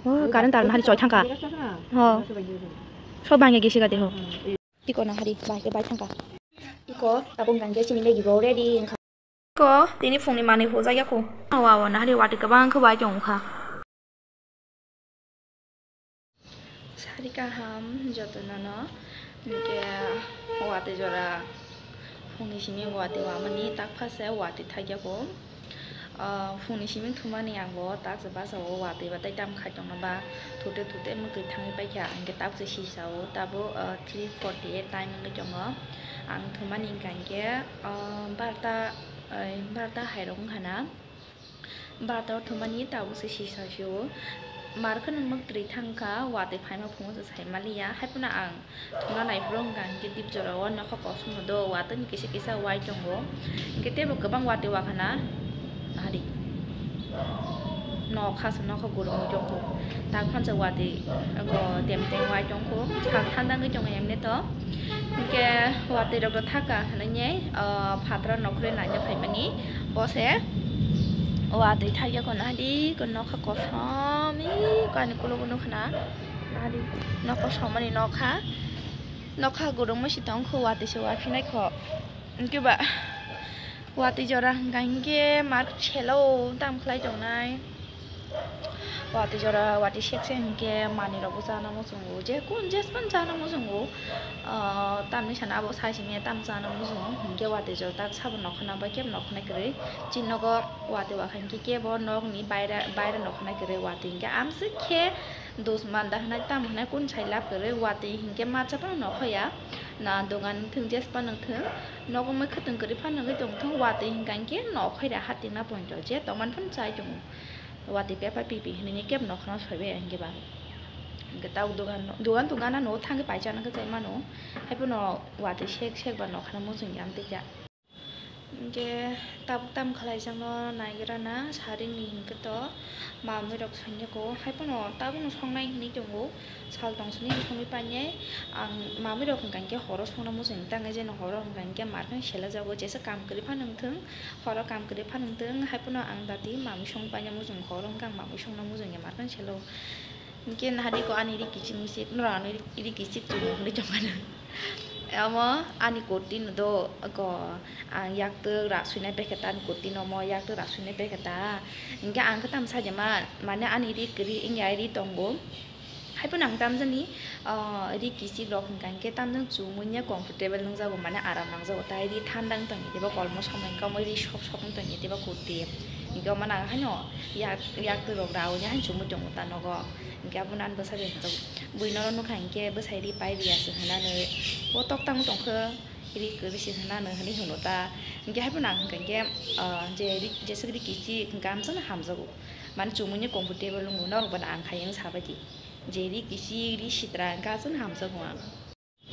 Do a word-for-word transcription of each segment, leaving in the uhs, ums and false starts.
Oh, current tar nahari choi thangka. Ho. Sob bangya gisi gati ho. Iko nahari bai ke bai thangka. Iko tabung gangge chini legi bo ready wngkha. Iko tini phungni manwi hujak ya kho. Awa awa nahari watwi kwbang khe bai tong kha. Sari kaham jotono no. Hingke watwi jora phungni simi watwi wamani tak phase watwi thakya kho. Ah, phungni simi thumani ang bo tak se basa o watwi ba tai tam khai tongno ba thute thute mwtwi thangwi paikha. Hingke tak se sisa o tabo, ah, three forty eight time wngwi tongo. Ang thumani hingka hingke, ah, barta, eh, barta hairok wngkha na. Bata o thumani tabuk se sisa se o. Mar kheno mwktwi thangkha, watwi phaima phungo se sai maliya. Haiphano ang thumna naiphuru wngkha hinkhe dip jora o nokha kosom no do, watwi ni kisa kisa wai tongo. Hinkhe teibo kwbang watwi wakhana. Nahadi. Nokha se nokha gurumwi tongkho. Tak phansa watwi go tem tem wai tongkho. Sal thanda wngwi tongo emne to. Hinkhe watwi rok do thaka hinwi, ah, phatra nokhorwi naina phaimani bo se watwi thakya kho nahadi ko nokha kosom i ko ani kologo nukha na nahadi nokha somani nokha nokha gurungma si tongkho watwi se waphinai kho hinkhe ba watwi jora hwnkha hinkhe mar selo tam khlai tongnai. Watwi jora watwi sek sek hinkhe manwi rokbo chana muchungo, je kun jespan chana muchungo. Ah, tamni sana abo sai simi tam chana muchungo hinkhe watwi jora tak sabo nokhorna bai kebo nokhorna kwrwi. Chini nogo watwi wakha hinkhe kebo nokni baira baira nokhorna kwrwi watwi hinkhe amswk khe dos manda hinai tamo hinai kun sai lab kwrwi watwi hinkhe matsa phano nokhoya. Na dogan wngthung jespan wngthung nogo mwkhwtwng kwrwi phano wngwi tongthung watwi hinkha hinkhe nokhorya hatingna poito je tongmani phano chai tongo. Watwi pepa pipi hinwi kebo nokhorno soibai hinkhe ba. Hinkhe tabuk dogan, dogan to gana no thangwi paisa nangkhe chai mano. Haiphano watwi sek sek ba nokhorno muchungya amtwi kha. Hinkhe tabuk tam khlaijakno naigra na saringni hinkhe to mamwi rok songya ko. Haiphano tabukno songnai hinwi tongo. Sal tong sini songwi painai. Ang mamwi rok hwnkha hinkhe horo songna muchung tangnai jeno horo hwnkha hinkhe markhang selajago jesa kam kwrwi phano wngthung. Horo kam kwrwi phano wngthung, haiphano ang dati mamwi song paina muchung, horo wngkha ang mamwi songna muchung ya markhang selo. Hinkhe nahadi ko ani ri kichik michik, norok ano ri kichik chumui hwnwi tongmani. Omo ani kurti no do, ko ang yaktwk rak swinai paikha ta ani kurti no omo yaktwk rak swinai paikha ta. Hinkhe ang khe tamo sajama, mane ani ri kwrwi wngya ri tongo. Haiphano ang tamjani, ah, ri kichik rok hwnkha hinkhe tamjani chumui ya comfortable nungjago, mane aram nangjago. Tai ri thanda wng tongya diba, kolmo somoi wngkha omo ri sok sok wng tongya diba kurti. Hinkhe omo nang haino yak, yaktwk rok raui ya haino chumui tongo ta nogo. Hinkhe abono ani bwsai bai hwnjago. Buino nukha hinkhe bwsai ri pai ri ya se hwnani. O tok tang tongkhe ri kwrwi se hwnani hwnwi hwno ta. Hinkhe haiphano ang hwnkha hinkhe, ah, je ri, jeswk ri kichik hwnkha amsano hamjago. Mane chumui ni comfortable wngo, norok bono ang khai wng sabaidi. Je ri kichik, ri sitra, hwnkhe aswk hamjakgo ang.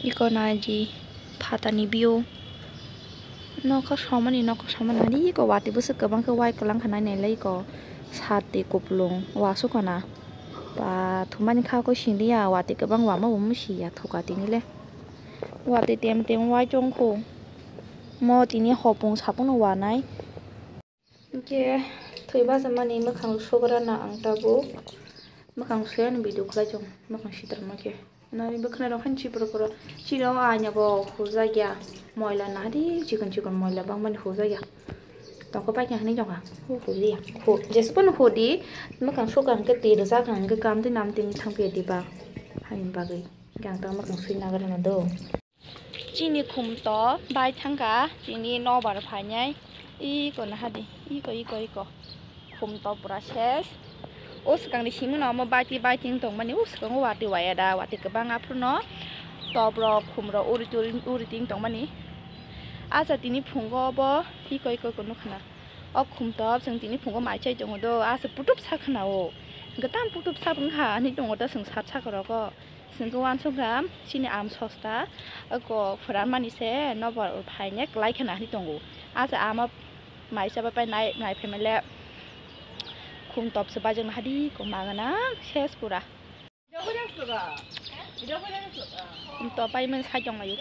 Iko naidi phatani view. Nokha somani, nokha somani, nadi iko watwi bwswk kwbang khe wai kwlang kha nai nailai iko. Sat twi kupulung wasukha na. Ba thumani kha khe sindi ya, watwi kwbang wama bo musi ya thoka tini le. Watwi tem tem wai tongkho. Mo tini hopung sapung no wanai. Hinkhe thwi bachama ni mwkhang sugra na ang tabuk. Mwkhang suyani video khlai chong, mwkhang sitra ma khe. Nani bwkhwnai rok han chipro poro. Chini o aina bo hujak ya. Moila nahadi chikon chikon moila bangmani hujak ya. Tongkho paikha hinwi tongkha. Hu hudi. Hu. Jesupano hudi. Mwkhang sukha hinkhe twi rwjak hinkhe kam twi nam twi thang phiya diba. Haini bagwi. Hinkhe ang tang mwkhang sui nagra na do. Chini khum to bai thangkha, chini nobar phainai. Iko nahadi, iko, iko, iko. Khum to pura ses. O swkang ni simi no omo baiti, baiti wng tongmani, o swkango watwi waya da, watwi kwbang aphuru no top rok, khum rok uri turi, uri ting tongmani. Asa tini phungo bo iko, iko, iko nukha na. O khum top chwng tini phungo mai chai tongo do, asa putup sa khna o. Gwtam putup sa wngkha, hinwi tongo ta chwng sat saka rogo. Chwng khe uansukha chini am sosta, oko phuranmani se nobar phaine kwlai kheno hinwi tongo. Asa ama maisa bai pai nai, nai phaimale khum top se baijakna hadi ko ma gana ses pura. Khum top pai man sai tong laio.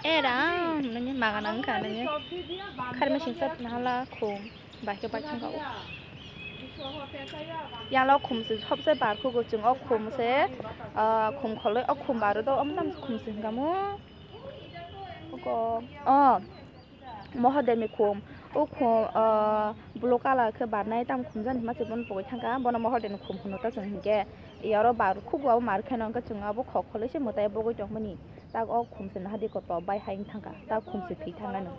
Era, nini ma gana wngkha nini. Kharma singsa nahala khum bai khe bai thangka o. Yang lo khum se sobse bar khugo chwng o khum se, ah, khum kholoi o khum baro do omdam khum se hinga mo. Oko, oh, Mohadev ni khum, o khum, ah, blue colour khe barnai tam khum jani hima se bono pogoi thangka, bono Mohadev ni khum hwno ta chwng hinkhe, yaro bar khugo abo mar khe no hinkhe chwng abo khok kholoi se mwtai bogoi tongmani, tak o khum se nahadi koto bai hai wng thangka, tak khum se thwi thangano.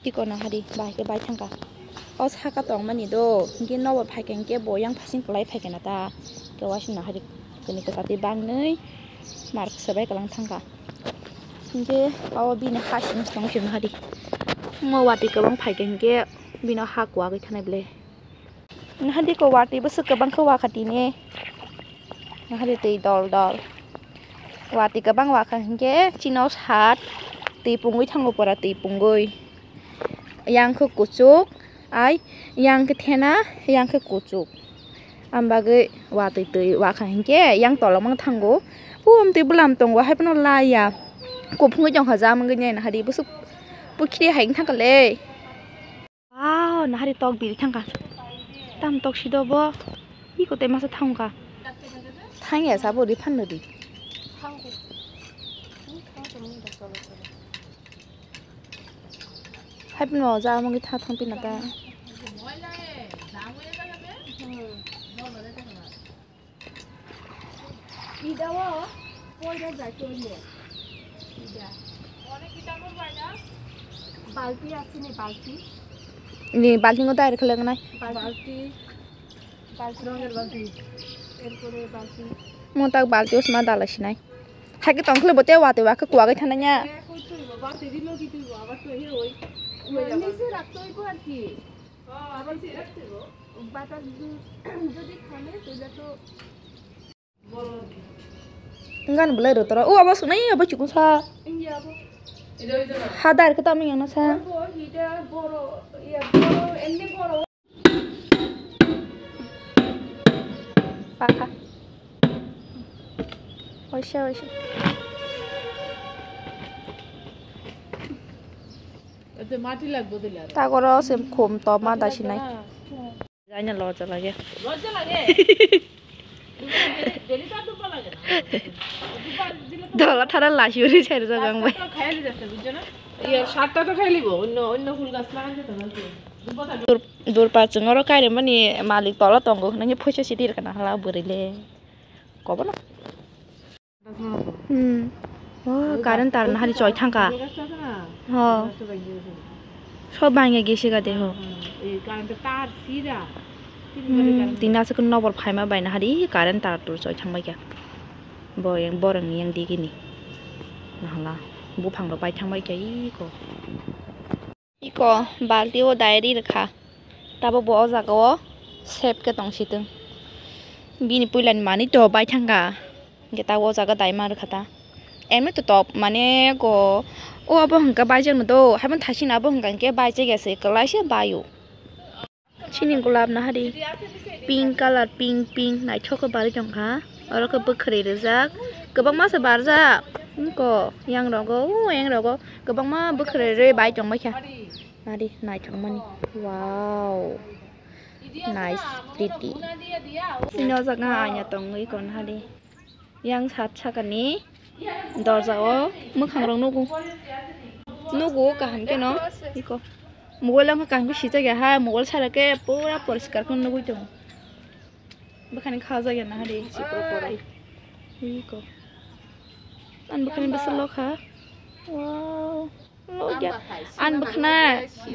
Tiko nahadi, bahai khe bai thangka. O saka tongmani do, hinkhe nobo phaikha hinkhe bo yang phasing kwlai phaikha na ta. Khe wasing nahadi, kwnwi kwchati bangnwi mar kwsa bai kwlang thangka. Hinkhe o bini ha simi tong phirma hadi. Mo watwi kwbang phaikha hinkhe bino ha kwagwi thanai ble. Nahadi ko watwi bwswk kwbang khe wakha tini. Nahadi twi dol dol. Watwi kwbang wakha hinkhe chino sat twi pungwi thango pora twi pungwi. Yang khe kuchuk, ai yang khe thena, yang khe kuchuk. Am bagwi watwi twi wakha hinkhe yang tolomang thango. O amtwi bwlam tongo, haiphano laya. Kuphungwi tongkha, jamungwi nai nahadi bwswk pukhiri hai wng thangkha le. Wow, nahari tok biri thangkha. Tam tok sido bo. Iko tei masa thangkha. Thangya sabo ri phanno di. Hai pino ja mungki tha thang pina ta. Ida o poida jai to ne. Ida. Balti asini balti. Ni balti ngo dai rwkha le nai. Balti. Balti. Rongor balti. Erpore balti. Mo tak balti o sma dala sinai. Hai ke tongkhle bote wate wa ke kuwa ke thananya. Balti di logi tu wa ba to he oi. Nisi rakto ibo arki. Abar si rakto ibo. Batas du-, jodi khane to jato. Enggak boleh do toro. Oh, abo sunai abo chukun sa. Iya, abo. Hadar kita ming yang sa. Abo hida boro, iya, boro, ende boro. Paka. Oisha, oisha. Ete mati lagbo dile aro. Tagoro sem khum to ma dasinai. Jaina lojja lage. Lojja lage? Daily তো আর ধুবা লাগে না। ধুবা দিলে তো Dola thara lasi uri chai rwjak ang bai. সাতটা তো খাইলে যাচ্ছে, বুঝছো না? ইয়ে, সাতটা তো খাইলিব, অন্য, অন্য ফুল গাছ লাগান যেত না কি? ধুবা থাকবে। Dur, dur pa chwng oro kairemani malik tola tongo hwnwi phoisa sidi rwkha na hala bwrwi le. Kobono. Hmm. Wah, current tar nahari choi thangka. Ho. Sob bangya gese ga de ho. এই কারেন্টের তার সিধা তিন ঘরে Hmm, current. Tini aswk nobor phaima bai nahari current tar tur choi thangbai kha. Bo yang borang yang digini. Nahala buphang rok bai thangbai kha iko. Iko balti o dai ri rwkha. Tabuk bo o jaga o sep khe tong si tong. Bini puila ni manwi to bai thangkha. Hwnkhe tabuk o jaga dai ma rwkha ta. Emni to top mane ko o abo hwnkha bai jak no do. Haibo thasina abo hwnkha hwnkhe bai jak ya se kwlai se bai o. Chini golap nahari. Pink colour, pink, pink, naithok khe barwi tongkha. Oro khe bwkhwrwi rijak. Kwbangma se barjak. Niko, yang rogo, o yang rogo. Kwbangma bwkhwrwi rwi bai tongbaikha. Nari, naithokmani. Wow. Nice, pretty. Chini o jaga aina tongwi kon hari. Yang sat sakani dorja o mwkhang rok nugo. Nugo kaham khe no. Iko. Mobile ang kaham khe sijak ya ha, mobile sara khe pura poriskar khe nugui tongo. Bwkhani kha jak ya nahari sipro pore. Iko. An bwkhani bwswk lokha. Wow. Logya. An bwkhana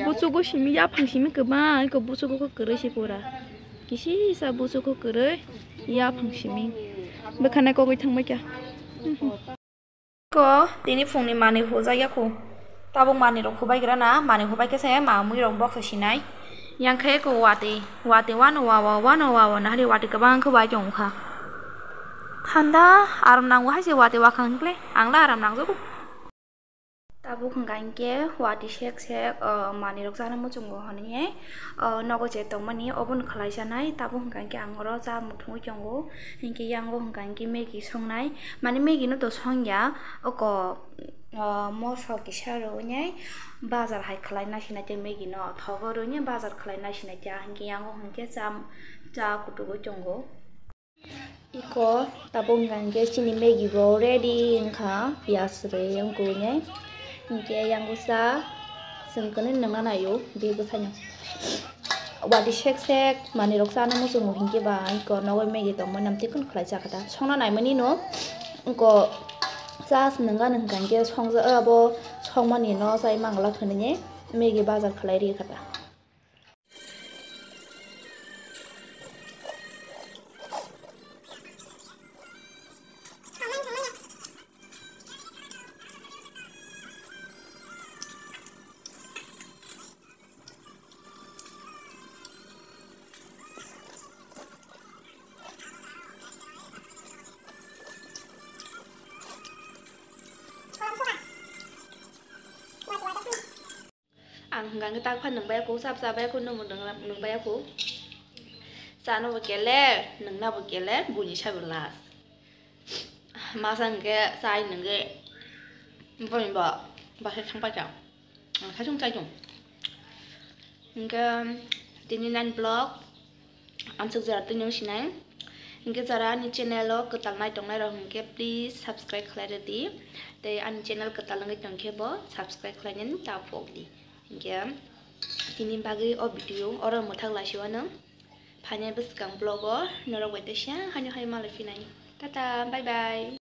buchugo simi yaphang simi kwbang, iko buchugo khe kwrwi se pura. Kisisa buchugo kwrwi yaphang simi. Bwkhana kogwi thangbai kha. Ko tini phungni manwi hujak ya khu. Tabuk manwi rok hubai gra na, manwi hubai khe se mamwi rok bokhe sinai. Yang khe ko watwi, watwi wano wawa, wano wawa nahari watwi kwbang khe bai tong kha. Thanda aram nango hai se watwi wakhang khle, ang la aram nangjago. Tabuk hwnkha hinkhe watwi sek sek, o, manwi rok chana muchungo hwnwi, o, nogo je tongmani obono khlai janai. Tabuk hwnkha hinkhe ang oro cha muthungwi tongo, hinkhe yango hwnkha hinkhe Maggie songnai, mane Maggie no to songya, oko, o, moso kisa rwui bazar hai khlai nai sinai tei Maggie no thogo rwui bazar khlai nai sinai tei, hinkhe yango hinkhe cha, Cha kutugo chongo. Iko tabuk hwnkha hwnkhe chini Maggie bo ready wngkha, piyaj rwi wngkha hwnkhe. Hwnkhe yang bwsa chwng kwnwi nungna naio, bini bwsano. Watwi sek sek manwi rok chana muchungo hwnkhe ba iko nogo Maggie tongmani amtwi kunu khlai chakha ta. Songna naimani no iko just nungani hwnkha hwnkhe songja-, abo songmani no chai mangla hwnwi Maggie bazar khlai rikha ta. Ang hwnkha khe tak phano nung baiya kho, sab cha baiya kho, nwng bo nung baiya kho. Chana bo kele, nungna bo kele, buini sabo last. Masa hwnkhe chai nungwi boni bo basa thang paikha. Ang khaisung chai thung. Hwnkhe tini nine vlog. Amsuk jora twi nung sinai. Hwnkhe jora ani channel o kwtal nai tongnai rok hwnkhe please subscribe khlai rwdi. Tei ani channel kwtal wngwi tongkhe bo subscribe khlainani ta phok di. Hwnkhe tini bagwi o video oro mwthak laisio ano. Phainai bwskang vlog o norok bai teisa haino hai malai phinai. Tata, bye bye.